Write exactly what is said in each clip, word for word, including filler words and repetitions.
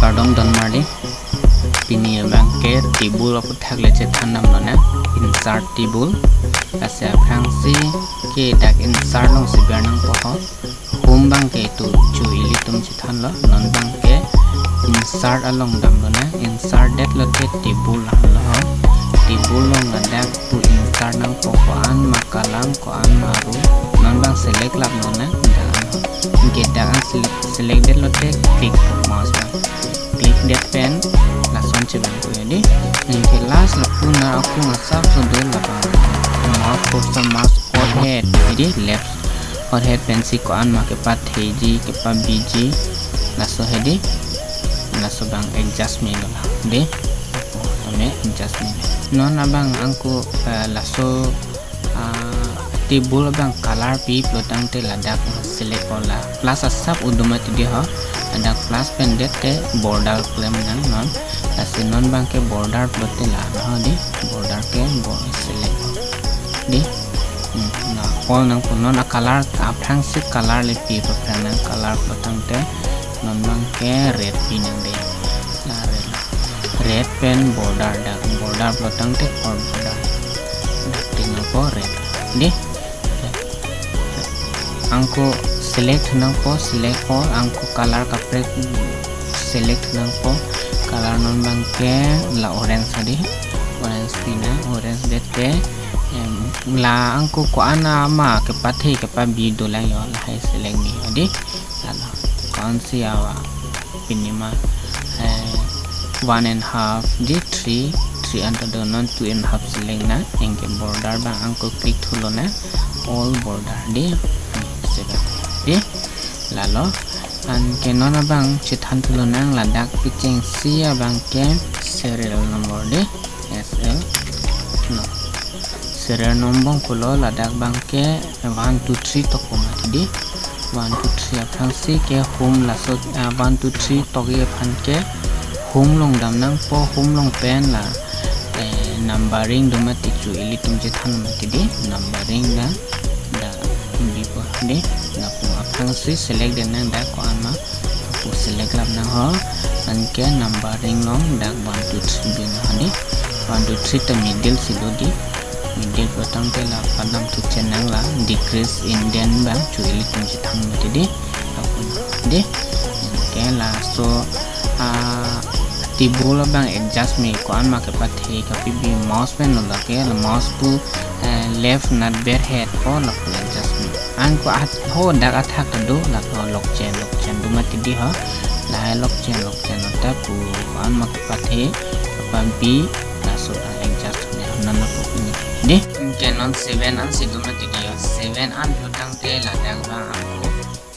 Kardom don marli. Pini abang ke table aputhak le chethan damlonang, insert table. Lasi aphrangsi ke dak insert alongsi ber nangpo ho. Home abang ke tu chu ilitum chethanlo, non abang ke insert along damlonang, insert detlote table lahenlo ho. Table along ladak pu insert nangpo, ko-an ma column, ko-an ma row, non abang select laplonang, dak an ho. Anke dak an select, select detlote click mouse abang. Click det pen lason chevang ko ya dei. Anke last lapu nar akung asapso do labang. Mouse cursor, mouse overhead. Jadi left overhead pensi ko-an ma kepatheji, kepabiji. Laso he dei. Laso abang adjustment lo la dei. Tame adjustment. Non abang angko, eh, laso ah, table abang color pi pulotangte ladak select ko la plus asap udo mati dei ho. Ladak plus pen det te border klemnang non. Lasi non abang ke border pulote la ho dei. Border ke bo select ho dei. Hmm, na all nangpo, non a color aphrangsi color le pi paphrang nang, color pulotangte non abang ke red pinang dei. La red. Red pen border, dak border pulotangte all border. Dak tingko red dei. Angko select nangpo, select all, angko color kaprek select nangpo. Color non abang ke la orange dei. Orange pinang, orange det te, em, la angko ko-an ma kepathe kepabi dolang yo, lahai select ni dei. Lalo ko-ansi awa pini ma, eh, one and half dei, three, three an ta do, non two and half select nang. Anke border abang angko click thulonang, all border dei, seven dei. Lalo anke non abang chethan thulonang, ladak pichengsi abang ke serial number dei, S L no. Serial number pulo ladak abang ke one two three tokpo mati dei. One two three aphrangsi ke home, laso, ah, one two three tokji aphan ke home along dam nangpo, home along pen la, eh, numbering do mati, chu ilitum chethan mati dei, numbering dak, dak bipo dei, lapu aphrangsi select det nang, dak ko-an ma pu select lapnang ho. Anke numbering along dak one two three bi nang ho dei. One two three ta middle si do dei. Middle pulotangte la padam thuchen nang, la decrease indent abang chu ilitum chethan mati dei. Apun dei. Anke laso, ah, table abang adjust me, ko-an ma kepathe kapibi mouse pen lo, lake la mouse pu, eh, left nat berhet ko lapu adjust me. Angko at ho dak athak ta do, lake lokchen lokchen do mati dei ho. Lahai lokchen lokchen ta pu ko-an ma kepathe kepabi laso ta adjust me, non lapu pini dei. Anke non seven ansi do mati dei ho. Seven an pulotangte ladak abang angko,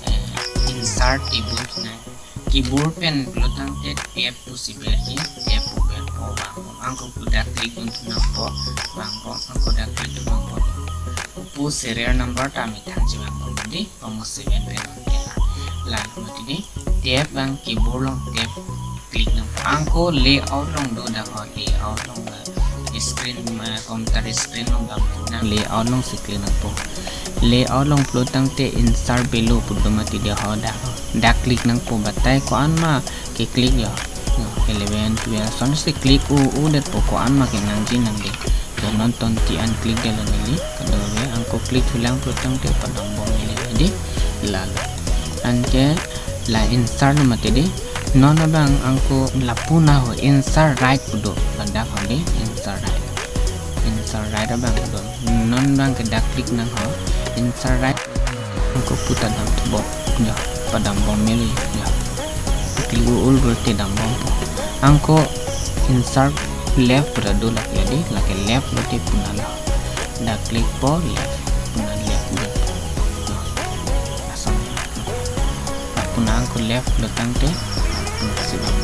eh, insert table nang. Keyboard pen pulotangte tab pusi berji, tab pu berpo abang. Angko pu dak click dun thu nangpo, abang po, angko dak click dun nangpo. Pu serial number ta methang chevang ko dei, pamo seven pen on ke la. La mati dei, tab abang keyboard along tab click nang. Angko layout along do dak ho, layout along la screen, eh, computer screen along dam nang, layout alongsi click nangpo. Layout along pulotangte insert below pu do mati dei ho dak ho. Dak click nangpo, batai ko-an ma ke click yo. Yo, eleven, twelve, lasonsi click u, u detpo, ko-an ma ke nangji nang dei. Yo, non twenty an click detlo neli. Kadokave angko click thulang pulotangte padam bom neli dei. Lalo. Anke la insert lo mati dei. Non abang angko lapu na ho, insert right pu do. Ladak ho dei, insert right. Insert right abang do. Non abang ke dak click nang ho. Insert right. Angko pu ta dam thu bom. Ya, padam bom meli. Ya. Click u ul pulote dam bompo. Angko insert left pu ta do lake dei, lake left pulote puna la. Dak click po left. Puna left do. Ya. Asam. Puna angko left pulotangte. Puna si bang.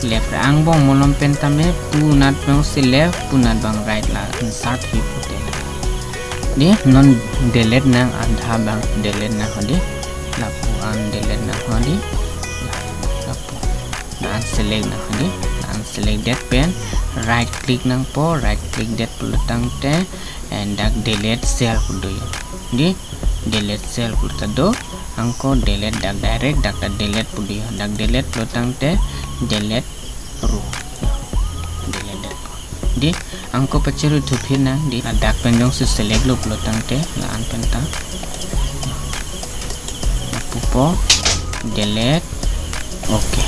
Left angbong malom pen tame, punat abangsi left, punat abang right, la insert hi pute. Dei, non delete nang, adha abang delete nang ho dei. Lapu an delete nang ho dei. Lapu. La unselect nang ho dei. La unselect det pen right click nangpo, right click det pulotangte, and dak delete cell pu do yo. Dei, delete cell pu ta do. Anke delete dak, direct dak ta delete pu dei. Dak delete pulo tangte delete row. Delete dak. Dei, anke pacherui thuphi nang dei. Dak pen jongsi select lo pulo tangte la-an pen ta pupo delete. Okay.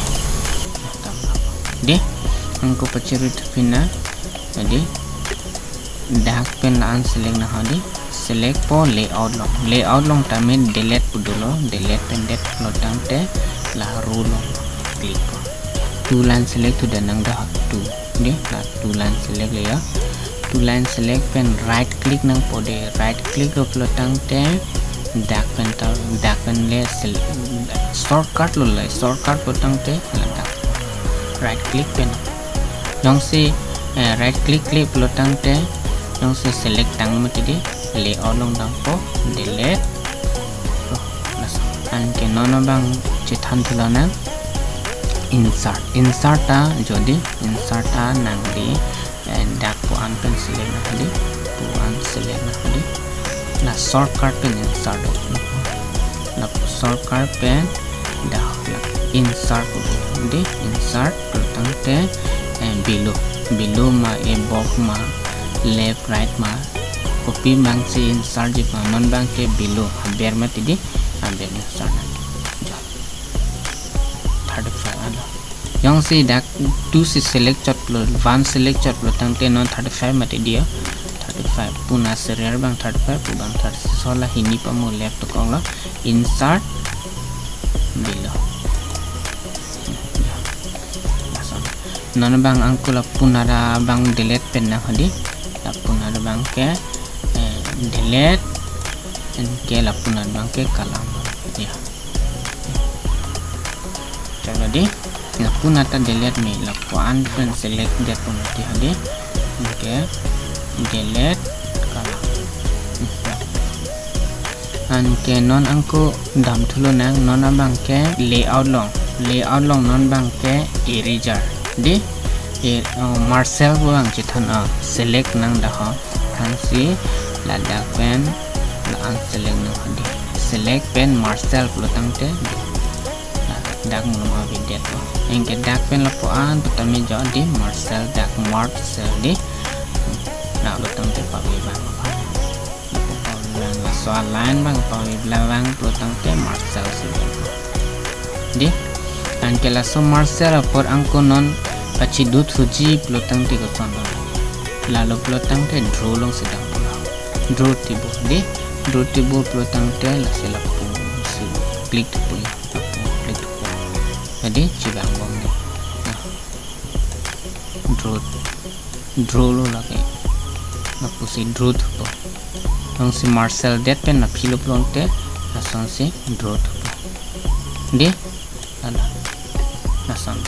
Dei, anke pacherui thuphi nang. Dei, dak pen la-an select nang ho dei. Select po layout along. Layout along tame delete pu dolo. Delete pen det pulo tangte la row along click po. Two line select thu det nang dak two. Dei, la two line select lo ya. Two line select pen right click nangpo dei. Right click lo pulo tangte dak pen ta, dak pen le sel-, shortcut lo le. Shortcut pulo tangte la dak. Right click pen. Jongsi, eh, right click click pulo tangte jongsi select tang mati dei, layout along dampo, delete. Oh, laso. Anke non abang chethan thulo nang insert. Insert ta jo dei, insert ta nang dei, eh, dak pu-an pen select nang dei, pu-an select nang dei. La shortcut pen insert do. La shortcut pen dak la insert pu dei, insert pulo tangte, eh, below. Below ma, above ma, left, right ma. Kopi abangsi insert ji ma, non abangke below, aber mati dei, aber insert nang. Jo. Thirty-five alo. Jongsi dak two si select chot pulo, one select chot pulo tangte non thirty-five mati dei ya. Thirty-five, puna serial abang thirty-five, pu abang thirty-six, hala hini pamu left dokok lo, insert below. Lason. Non abang anke la puna ra abang delete pen nang ho dei. La puna ra abangke, eh, delete, anke la puna ra abangke kalang. Ya. Chalo dei, la puna ta delete me, la pu-an pen select det pu mati ho dei. Anke delete kalang. Anke non anke dam thulo nang, non abangke layout along. Layout along non abangke eraser. Dei, e, oh, marshal pu abang chethan, oh, select nang dak ho. Thangsi ladak pen la-an select nang ho dei. Select pen marshal pulo tangte dak malom ave det po. Anke dak pen lapu-an pu tame jo dei, marshal dak, marshal dei. Lapulo tangte pavi abang. Lapu pavi abang, laso a-line abang pavi abang pulo tangte marshal si abang. Dei, anke laso marshal apor anke non pachidut thuji pulo tangte koson lo. Lalo pulo tangte draw along si dampo. Draw tibo dei, draw tibo pulo tangte lasi lapu si click thupo ya, lapu click thupo. Jadi chibang bom dei. Draw, draw lo lake. Lapusi draw thupo. Jongsi marshal det pen la philo pulo tangte lasonsi draw thupo. Dei, lalo. Lason.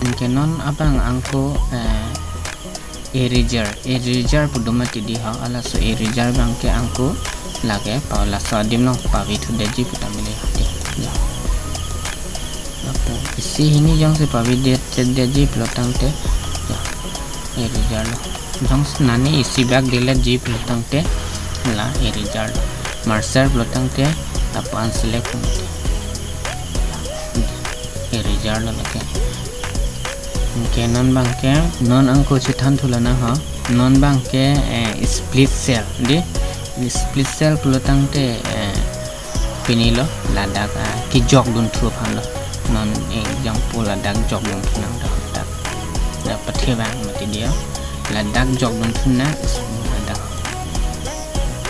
Anke non abang anke, eh, eraser, eraser pu do mati dei ho, halaso eraser abangke anke lake pa laso adim along pavi thudetji pu tame le dei. Ya. Lapu isi hini jongsi pavi det, det, detji pulo tangte. Ya. Eraser lo. Jongsi nani isi bak delete ji pulo tangte la eraser lo. Marshal pulo tangte lapu-an select pu mati. Eraser lo lake. Anke non abangke, non anke chethan thulo nang ho. Non abangke, eh, split cell dei. Split cell pulo tangte, eh, pini lo ladak, ah, kejok dun thu aphan lo. Non, eh, example ladak jok dun thu nang dak. Dak pathe abang mati dei ya. Ladak jok dun thu nang, ladak.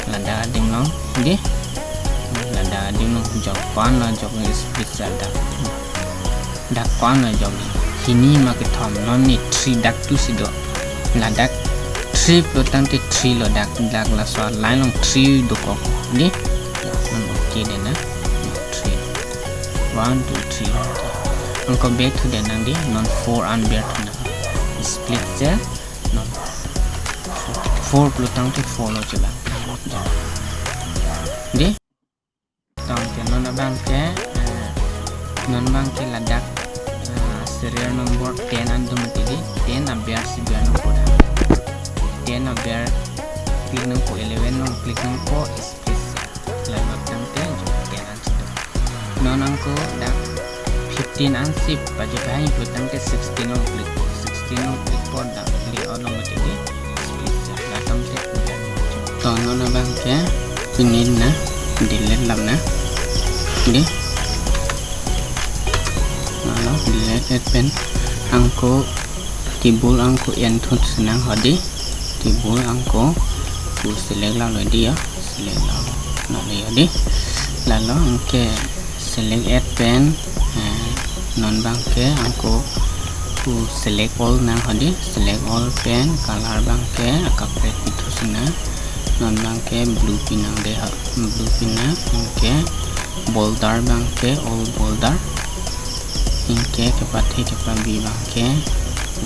Ladak adim along dei. Ladak adim along jok, ko-an lo jok, split cell dak. Dak ko-an lo jok. Hini ma kethom, non ne three, dak two si do. Ladak three pulo tangte three lo dak, dak laso a-line along three dokok dei. Non okay det nang. Three. One, two, three. Anke back thudet nang dei, non four an ber thu nang. Split cell, non four. Four pulo tangte four lo chibang. Dei. Tangte non abangke, eh, non abangke ladak, eh, serial number ten an do mati dei, ten aber si ber nangpo dak. Ten aber click nangpo, eleven along click nangpo, split cell. Ladak Non angko dak fifteen an sip pajut hai putangte sixteen along click po. Sixteen along click po, dak layout along mati di split ja. Latum te to non abangke pini na delete lam na. Di. Lalu delete et pen angko table angko enthut senang hadi. Table angko pu select lalo di ya. Select lalo. Lalo ya di. Lalu angke select et pen, eh, non abangke angko pu select all nang hadi. Select all pen color abangke akaprek pithu senang. Non abangke blue pinang de ha. Blue pinang, angke border abangke all border. Ingke kepathe kepabi abangke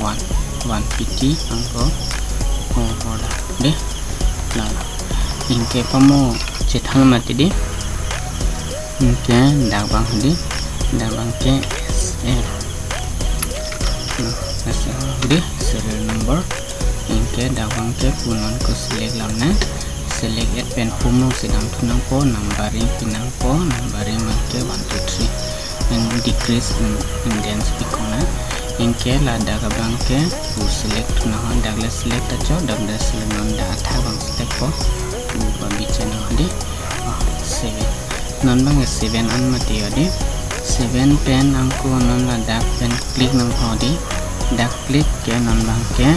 one, one P T angko all border de. Lalu ingke pamo chethan mati di. Ingke dak abang di. Dak abangke S F. Nah, S F di serial number. Ingke dak abangke pu non ko select lam na. Select et pen home along si damthu nangpo, numbering pinangpo, numbering abangke one, two, three. And decrease in, indents pi kona. Ingke ladak abangke pu select thu nang ho, dak le select ta cho, dak le select non dak athak abang select po. Pu pabi che nang ho di. Ah, seven. Non abangke seven an mati ya di. Seven pen angko non ladak pen click nang ho di. Dak click ke non abangke,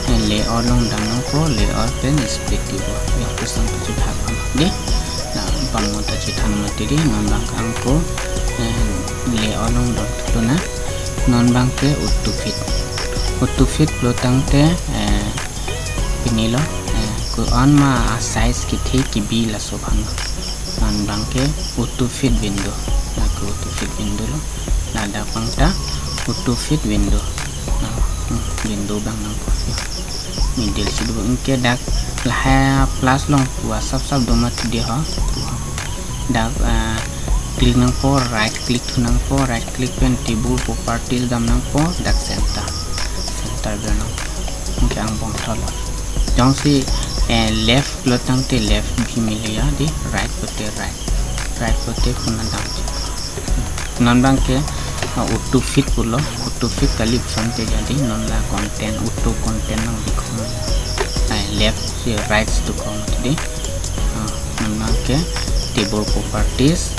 eh, layout along dam nangpo, layout pen split dipo. Ya, kusam puji bhag pam di. Nah, pamo ta chethan mati di, non abangke angko, eh, layout along dam tutu na. Non abangke auto fit. Auto fit pulotangte, eh, pini lo, eh, ko-an ma a size kethe kebi laso aphan. Non abangke auto fit window. Lake auto fit window lo. Ladak abang ta auto fit window. Nah, hmm, window abang nangpo. Middle si do, ingke dak lahai plus along pu asap sap do mati di ho. Dak, ah, click nangpo, right click thu nangpo, right click pen table properties dam nangpo, dak center. Center ber nangpo. Ingke angbong thot lo. Jongsi, eh, left pulotangte left bi mele ya di, right pulote right. Right pulote puna dam. Non abangke, ah, auto fit pulo, auto fit kali puson te jadi non la content, auto content nang dikho. Ai, left si right si dukho mati di. Ah, non abangke table properties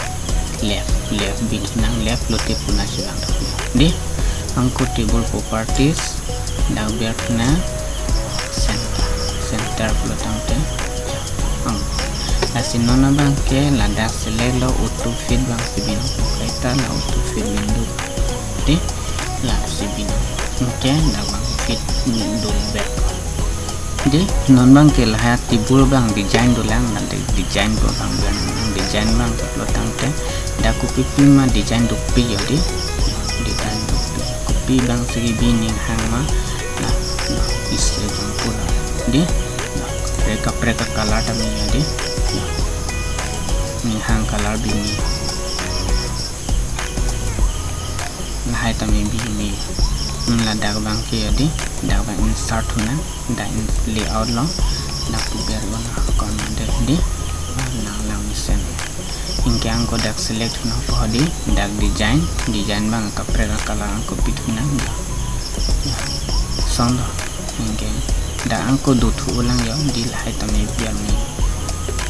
left, left bi nang left pulote puna si lang di. Angko table properties dak ber na center, center pulotangte. Hmm. Lasi non abangke ladak select lo auto fit abang si bi nang. Kaita la auto fit window. Di, la si bi nang. Ingke dak abang fit window back. Di, non abangke lahai table abang design dolang, nanti design abang ber nang, design abang pulotangte. Dak kopi pi ma design dopik ya di. Design dopik. Kopi abang si kebi ning hang ma. Nah, nah, isi jong pula. Di, nah, kaprek kaprek a color tame ya di. Nah. Ning hang color bi ni. Lahai tame bi ni. Non ladak abangke ya di. Dak abang insert thu nang. Dak in layout along. Dak pu ber ko na. Kon ma de di. Nang lang mesen. Ingke angko dak select thu nangpo di, dak design, design abang kaprek a color angko pithu nang ya. Ya. Song do. Ingke dak angko dothu ulang ya, di lahai tame biar ni.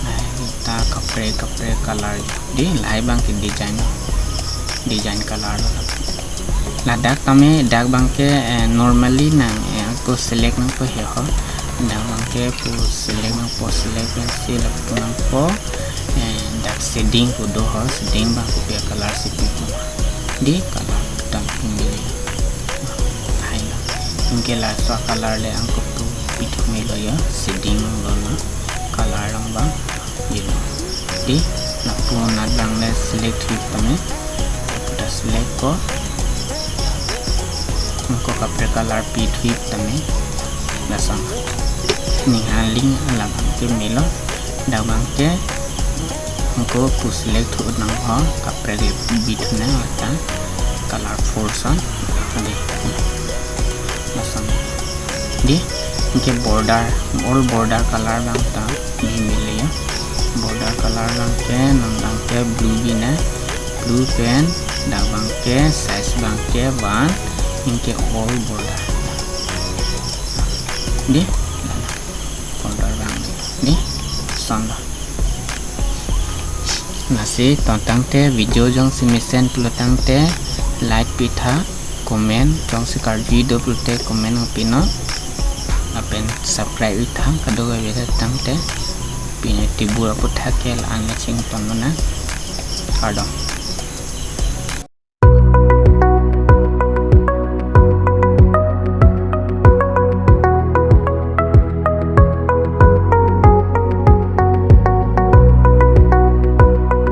Lahai ta kaprek kaprek color ya. Di lahai abangke design. Design color lo. Ladak tame dak abangke, eh, normally nang, eh, angko select nangpo he ho. Dak abangke pu select nangpo, select pensi lapu nangpo. Eh, dak shading pu do ho, shading abang kopi a color si pipo. Di color tame pini. Lahai lo. Ingke laso a color le angko pu pithu melo ya, shading lo lo. Color along abang. Di lo. Di, lapu nat abang le select thuik tame. Lapu ta select ko. Angko kaprek color pithuik tame. Lasam. Ning hang ling alam ke melo. Dak abangke angko pu select thu nang ho, kaprek le pithu nang lata. Color four son. Di. Lasam. Di, ingke border, all border color abang ta. Bi mele ya. Border color abangke, non abangke blue bi na. Blue pen dak abangke size abangke one, anke all border. Dei, border abang dei, dei, lason lo. Lasi ton tangte video jongsi mesen pulo tangte like pitha, comment, jongsi karju do pulote comment nangpinon. Lapen subscribe itha kadokave tangte. Pini tibur aphuthak ke la-an le chington lonang. Kardom.